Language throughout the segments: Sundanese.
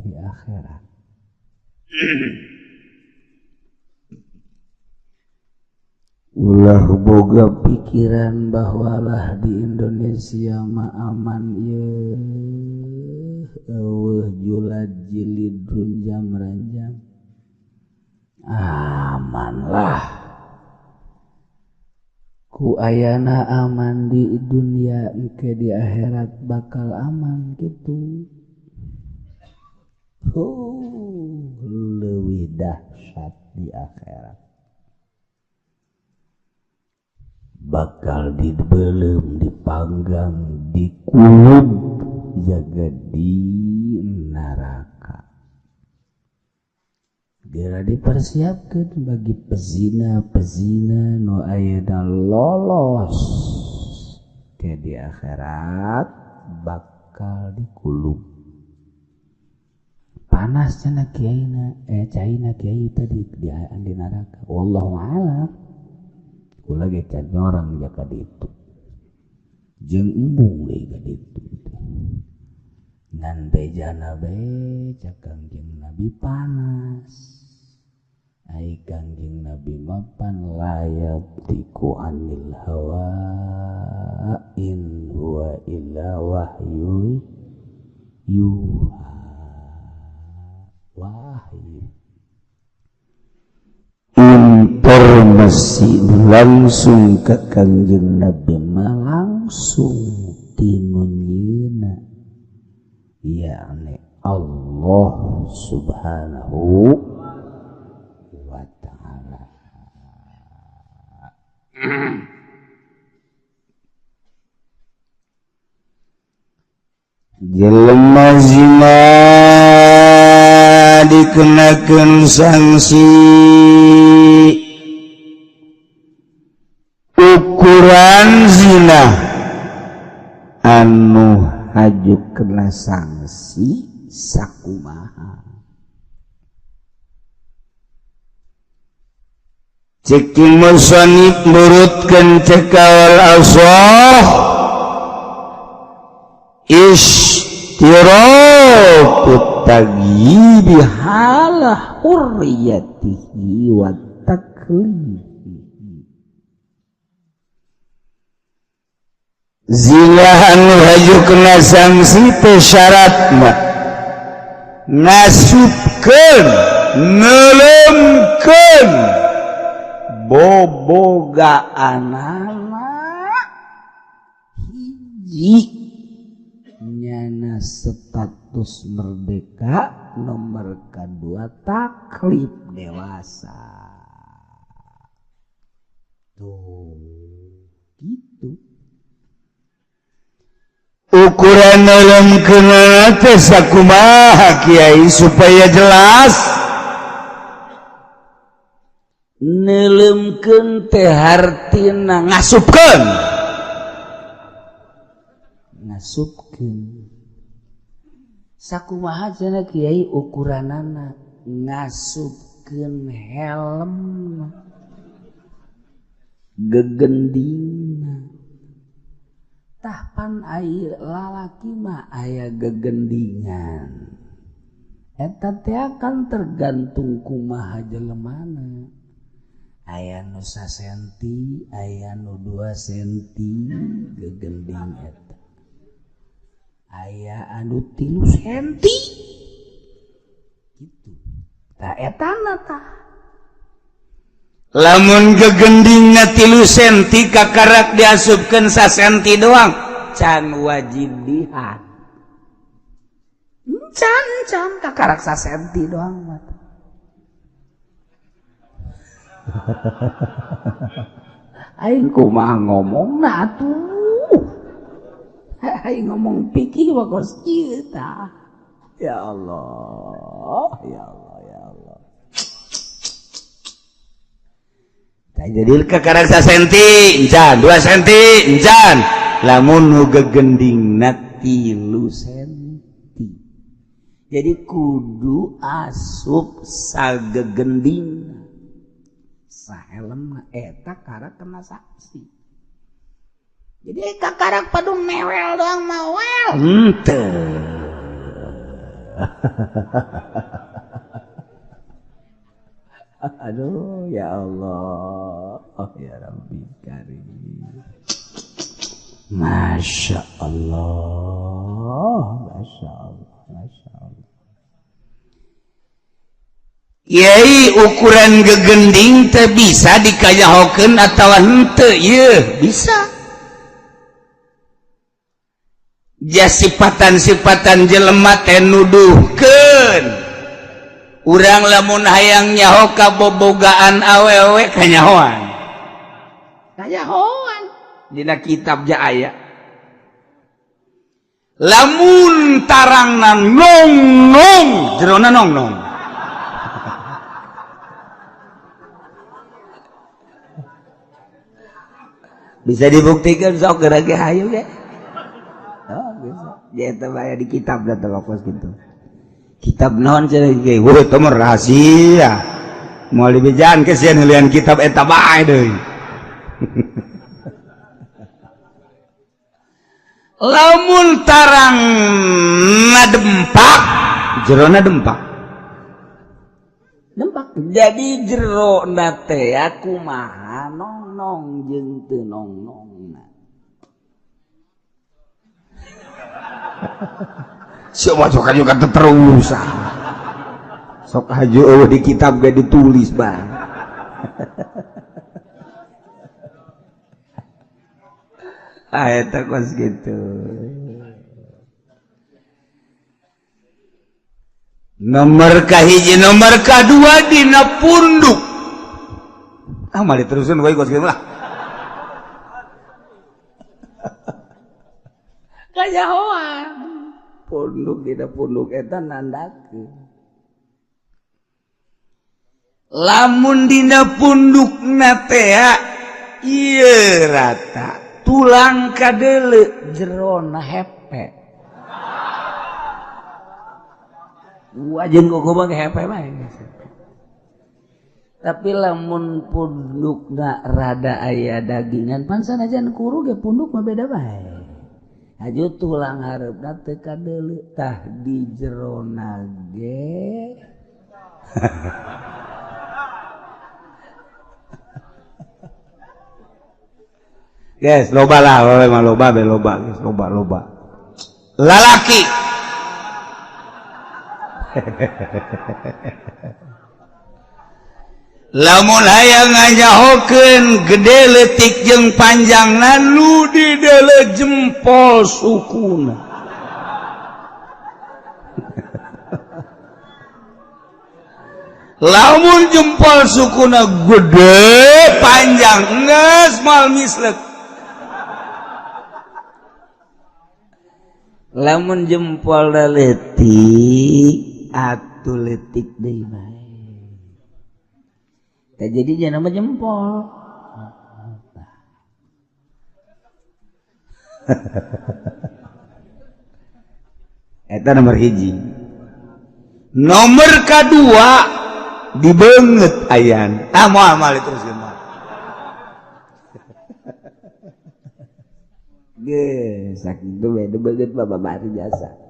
di akhirat. Ulah boga pikiran bahwa lah di Indonesia mah aman ieu eueuh julad jilid runjam ranjam aman lah. Ku ayana aman di dunia engke di akhirat bakal aman gitu. Oh, leuwih dahsyat di akhirat. Bakal dibelem, dipanggang, dikulub, jaga di neraka. Geura dipersiapkeun bagi pezina-pezina nu ayeuna lolos ke di akhirat bakal dikulub. Panas cenah kiaina, caina kiai tadi di neraka. Wallahu a'lam. Kula ge can nyorang jaka ditu. Jeung embung deui ka ditu. Ngan bejana be cak Kangjeng Nabi panas. Ai Kangjeng Nabi mapan layab tiku anil hawa in huwa illa wahyu yuha. Wahyu informasi langsung ke Kangjeng Nabi mah langsung tinu nyieuna yakni Allah Subhanahu wa ta'ala. Jelema zina dikenakeun sanksi ukuran zina anu haju kena sanksi sakumaha. Cek musonib nurutkeun cekawal asah istiraqut tagyibi halah hurriyatihi wa taklifihi. Zina anu haju kena sanksi teh syaratna ngasupkeun neuleumkeun bobogaanana hiji nyana status merdeka, nomor kedua taklif dewasa. Tuh gitu. Ukuran dalam kena teh sakumaha kiai supaya jelas. Neuleumkeun teh hartina ngasupkeun. Ngasupkeun. Sakumaha cenah kiai ukuranana ngasupkeun helm gegendingna. Tahpan air lalaki mah aya gegendingan. Eta teh akan tergantung kumaha jelemana. Aya nu sasenti, aya nu 2 senti gegending eta. Aya anu 3 senti. Gitu. Tah etana tah. Lamun gegendingna 3 senti kakarak diasupkeun sasenti doang can wajib dihad. Can can kakarak sasenti doang mah. Aing kumaha ngomongna atuh. Aing ngomong pikir mah kos kieu tah. Ya Allah, ya Allah, ya Allah. Jadi kekarak senti encan, 2 senti encan, lamun nu gegendingna 3 senti. Jadi kudu asup sagegending sahelem eta karak kena saksi. Jadi kakarak padu mewel doang mawel. Henteu. Aduh ya Allah, oh ya Rabbi Karim. Masya Allah, Masya Allah, Masya Allah. Yai ukuran gegending teh bisa dikayahokeun atawa henteu? Yeuh, bisa. Ja sipatan-sipatan jelema teh nuduhkeun. Urang lamun hayang nyaho kabobogaan awewe kanyahoan. Kanyahoan dina kitab ja aya. Lamun tarangna nong nong, jerona nong nong. Bisa dibuktikan sok geura ge hayu ge. Oh, bisa. Ya eta bae di kitab da teh kos kitu. Kitab naon cenah ge? Weuh teh mah rahasia. Moal dibejaan ke sieun heulian kitab eta bae deui. Lamun tarang dempak, jerona dempak. Dempak. Jadi jerona teh kumaha nong-nong jeung teu nong-nongna. Siapa sok aju kata terus. Sok aju eueuh di kitab ge ditulis bah. Ah eta kos kitu. Nomor kahiji, nomor kadua dina punduk. Ah mah diterusin we kos kitu lah. Kayahoan. Punduk dina punduk eta nandakeun. Lamun dina pundukna teh ieu rata tulang kadeuleu jerona hepe. Wajen kok bang hepe bae. Tapi lamun pundukna rada aya dagingan pan sanajan kuru ge punduk mah beda bae. Aju tulang hareupna teu kadeuleu tah di jerona ge. Guys, loba lah, loba loba loba, guys, loba loba. Lalaki. Lamun hayang ngajahokeun gede leutik jeung panjangna nu di deuleu jempol sukuna. Lamun jempol sukuna gede panjang geus moal mislek. Lamun jempol leutik atuh leutik deui bae. Tah jadi jangan nama jempol. Eta nomor hiji. Nomor kedua dibeungeut ayan. Ah moal moal diteruskeun mah. Geus sakitu we dibeungeut mah babari biasa.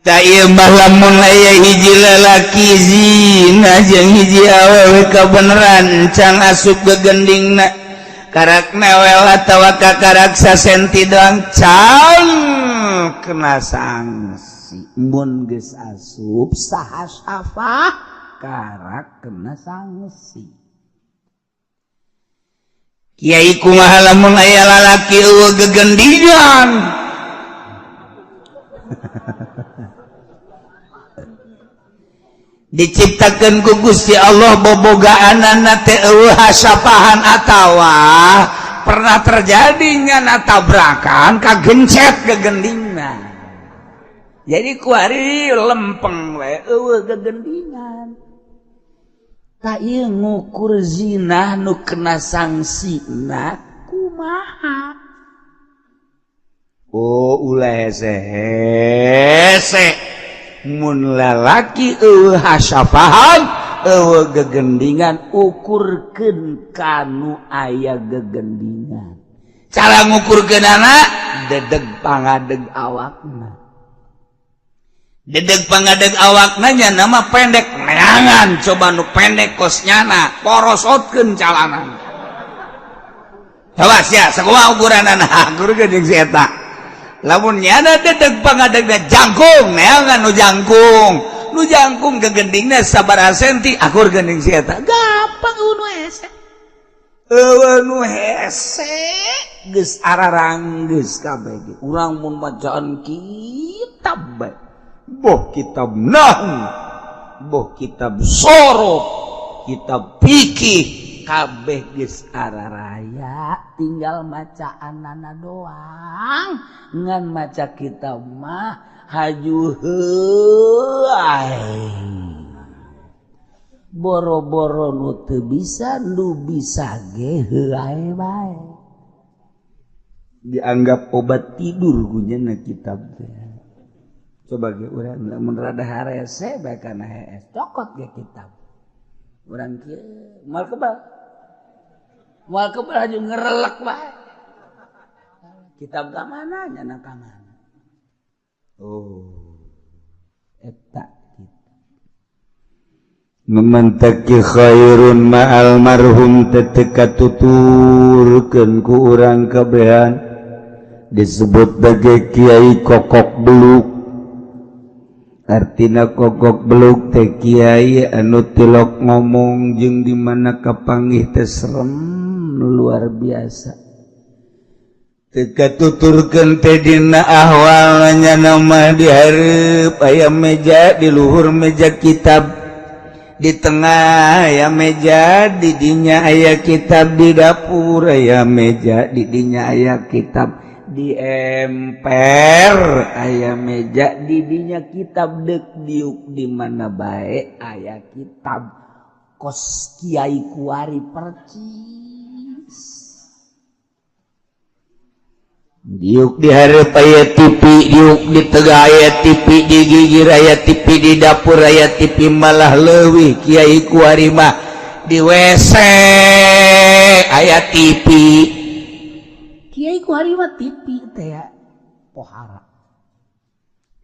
Ta ieu mah lamun aya hiji lalaki zina jeung hiji awewe kabeneran can asup gegendingna karak newel atawa kakarak sasenti doang can kena sanksi. Mun geus asup saha safah karak kena sanksi. Kiai kumaha lamun aya lalaki eueuh gegendingan? Diciptakan ku Gusti Allah bobogaanana teh eueuh hasapahan atawa pernah terjadi nyana tabrakan kagencet gegendingna. Jadi kuari lempeng we eueuh gegendingan. Ta ieu ngukur zina nu kena sangsina kumaha? Oh ulah hese-hese. Mun lalaki eueuh hasapahan eueuh gegendingan ukurkeun kanu aya gegendingan. Cara ngukurkeunana Dedeg pangadeg awakna, dedeg pangadeg awakna nya nama pendek neangan. Coba nu pendek kos nyana, porosotkeun calana. Coba sia, sakumaha ukuranana? Akurkeun jeung si eta. Lamun nyana dedeg pangadegna jangkung, neangan nu jangkung. Nu jangkung gegendingna sabaraha senti, akurkeun jeung si eta. Gampang. Nu hese, eueuh, nu hese geus araranggeus kabeh ge. Urang mun bacaan kitab bae, boh kitab nahwu, boh kitab sorof, kitab fikih, kabeh geus araraya, tinggal macaanana doang. Ngan maca kitab mah haju heuay, boro-boro nu teu bisa, nu bisa ge heuay bae, dianggap obat tidur kunyana kitab teh. Coba ge urang lamun rada harese bae kana hees, cokot ge kitab. Urang kieu moal kebal, moal kebal, haju ngerelek bae. Kitab ka mana, nyana ka mana. Oh, eta Mementaki khairun ma almarhum teh teu katuturkeun ku urang kabehan. Disebut sebagai Kiai Kokok Beluk. Artina kokok beluk teh kiai anu tilok ngomong jeung di mana kapanggih teh serem luar biasa. Teu katuturkeun teh dina ahwalnya nama di hareup aya meja, di luhur meja kitab, di tengah aya meja, didinya aya kitab, di dapur aya meja, didinya aya kitab, di emper aya meja, didinya kitab, dek diuk di mana bae aya kitab, kos Kiai kuari percis. Diuk di hareup aya TV, diuk di tengah aya TV, di gigir aya TV, di dapur aya TV, malah leuwih Kiai kuari mah di WC aya TV. Kiai kuari mah TV teh ya pohara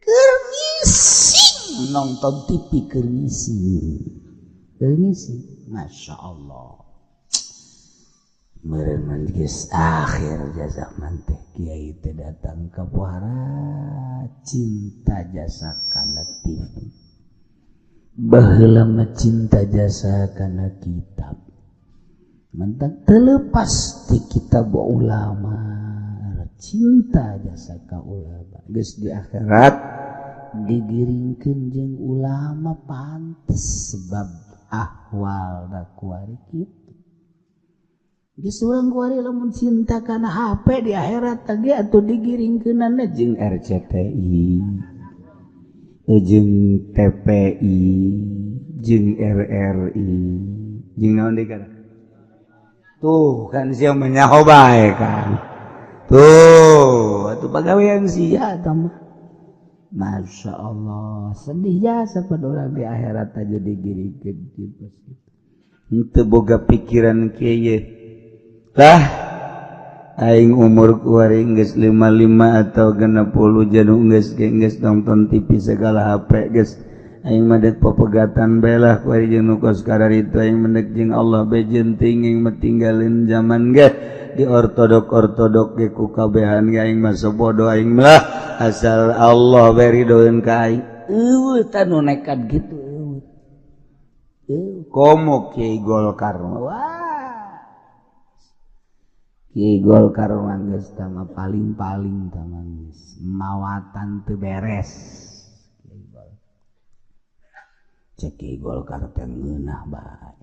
keur ngising, nonton TV keur ngising, keur ngising. Masya Allah, meureun geus akhir zaman teh kiai teh datang ka pohara cinta jasa kana TV. Baheula mah cinta jasa kana kitab, mentak terlepas ti kitab ulama, cinta jasa ka ulama. Geus di akhirat digiringkeun jeung ulama, pantes, sebab ahwal da kuari kitu. Geus urang kuari lamun cinta kana HP, di akhirat teh atuh digiringkeunana jeung RCTI, jeung TPI, jeung RRI, jeung naon deui kana tuh kan. Sia mah nyaho bae kan tuh, atuh pagawean sia eta mah. Masya Allah, sedih jasa pada orang di akhirat aja digiringkeun gitu. Henteu boga pikiran kieu lah. Aing umur kuari geus 55 atau 60, janu geus ge geus nonton TV segala, HP geus. Aing mah dek popegatan bae lah kuari jeung nu kos kararitu. Aing mah dek jeung Allah bae jenting. Aing mah tinggalin zaman ge di ortodok ortodok ge, ku kabehan ge aing mah bodo. Aing mah asal Allah bae ridoeun ka aing. Eueuh tah nu nekat gitu, eueuh. Komo Kiai Golkar. Wah, Kiai Golkar mah geus tah paling-paling tah mah geus mawatan teu beres. Kiai Golkar, cek Kiai Golkar teh ngeunah bae.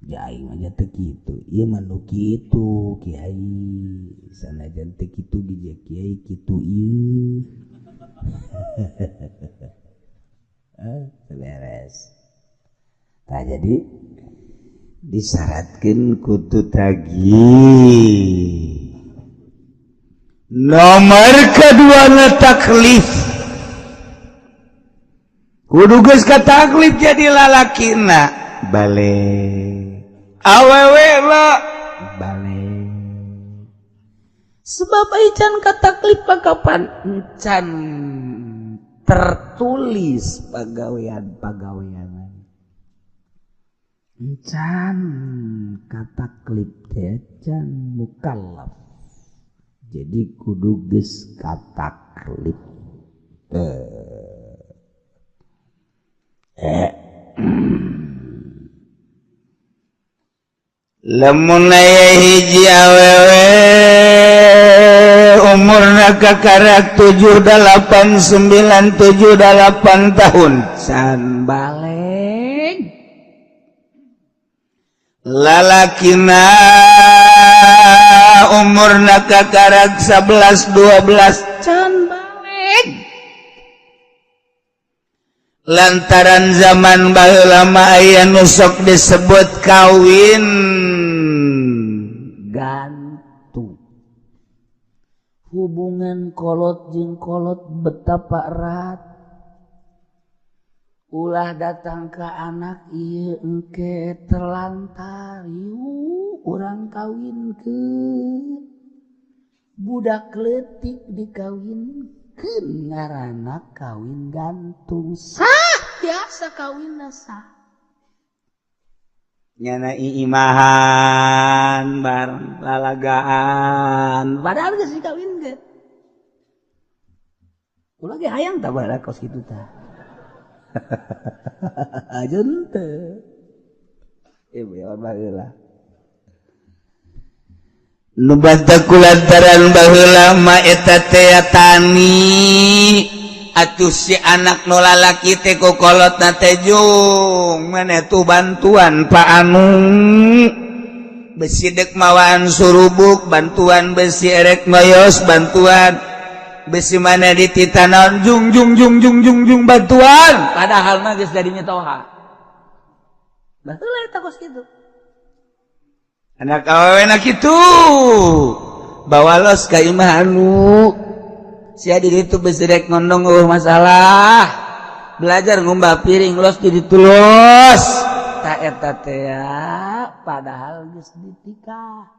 Ja aing mah teu kitu, ieu mah nu kitu kiai, sanajan teu kitu ge kiai kitu ieu. Eh, beres. Tah, jadi disyaratkan kudu tagih. Nomor kedua na taklif, kudu geus taklif jadi lalakina balik, awewe lah balik. Sebab can kataklif kapan can tertulis pagawean-pagawean. Can kataklif teh can mukallaf. Jadi kudu geus kataklif. Lamun aya hiji awewe umurna kakarak 7 8 9 7 8 tahun can baleg, lalakina umurna kakarak 11 12 can baleg. Lantaran zaman baheula mah aya nu sok disebut kawin gantung, hubungan kolot jeung kolot betapa erat. Ulah datang ke anak ieu engke terlantar, yuk urang kawinkeun. Budak leutik dikawinkeun ngaranna kawin gantung, sah biasa kawinna sah. Nyana iimahan bareng lalagaan padahal geus dikawinkeun. Ulah ge hayang tah baheula kos kitu tah. Ajeun teu. Ieu baheula. Nu batak kulantaran baheula mah eta teh tani atuh si anak nu lalaki teh ku kolotna teh jung maneh tuh bantuan Pak Anu besi dek mawaan surubuk bantuan besi erek ngoyos bantuan besi mana di titanon jung jung jung jung jung jung bantuan padahal mah geus jadi mitoha. Baheula eta kos kitu. Anak awewe na kitu bawa los ka imah anu sia di ditu besi rek ngondong eueuh masalah belajar ngumbah piring los di ditu los ta eta teh padahal geus ditikah.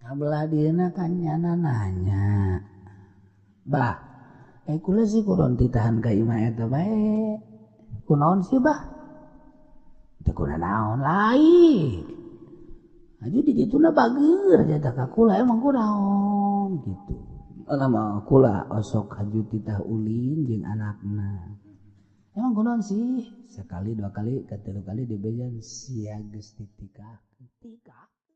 Ngabelah dieuna kan nyana nanya, "Bah, kula sih kudu ditahan ka imah eta bae. Kunaon sih, Bah?" Teu kunaon lain. Aju di dituna bager jata ka kula emang kunaon gitu. Lama kula osok haju titah ulin jeung anakna. Emang kunaon sih? Sekali dua kali katilu kali dibejan sia geus ditikah. Tikah.